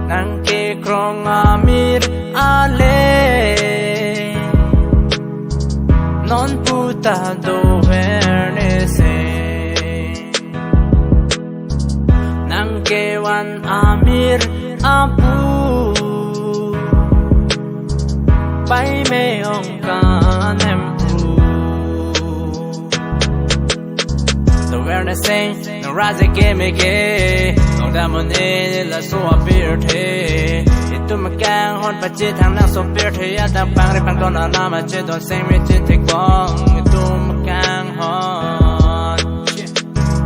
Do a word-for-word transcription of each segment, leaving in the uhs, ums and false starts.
Nang kekrong amir ale, non puta dover ne se. Nang kevan amir apu, pai me ong kanem pu. Dover ne se, nang raje ke me ke, nang damon e laso apirthe. Itum kanghon pachethang nang so pirthe, adang pangri pangdon anam ache don seng me chetheklong, itum kanghon.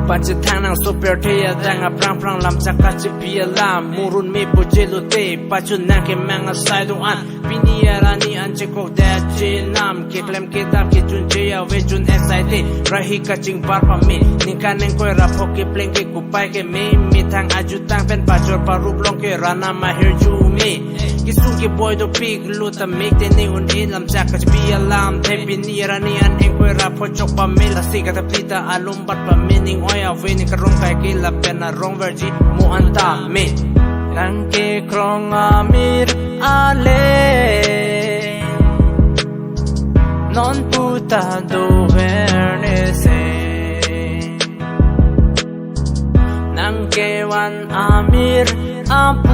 Pachethang nang so pirthe, adang aphrang phrang lam chaka chepi alam, murun me po chelote, pachun nang kemang asai do-an. Pini arni an chekok det chenam, keklem kedap kejun che ave jun excited. Rahi kachingbar pame, ningkan ingkoi ra pho kepleng ke kupai ke me, methang ajutang pen pachor parup long ke ranam ahirjume. Kesung keboi dopik lo ta mek te ne un-e lam chaka chepi alamthe. Pini arni an ingkoi ra pho chok pame, lasi kata pita alum bat pame, ning oi ave ning karong kai ke lapen arong verji mo an ta me. Nang kekrong amir ale, non puta dover ne se. Nang kevan amir apu,